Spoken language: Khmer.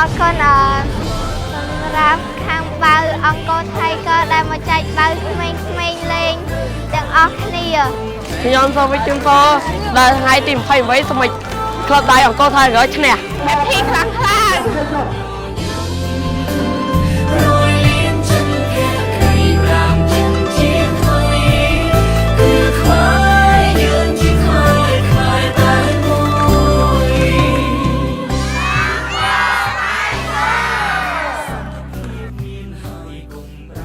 អរគុណអឺសម្រាប់ខាងបាវអង្គរ Tiger ដែលមកចែកបាវក្មេងៗលេងទាំងអស់គ្នា។ ខ្ញុំសូមជូនពរដល់ថ្ងៃទី28សូមឲ្យក្លឹបដៃអង្គរ Tiger ឈ្នះ។ Happy ខ្លាំងខ្លាំង។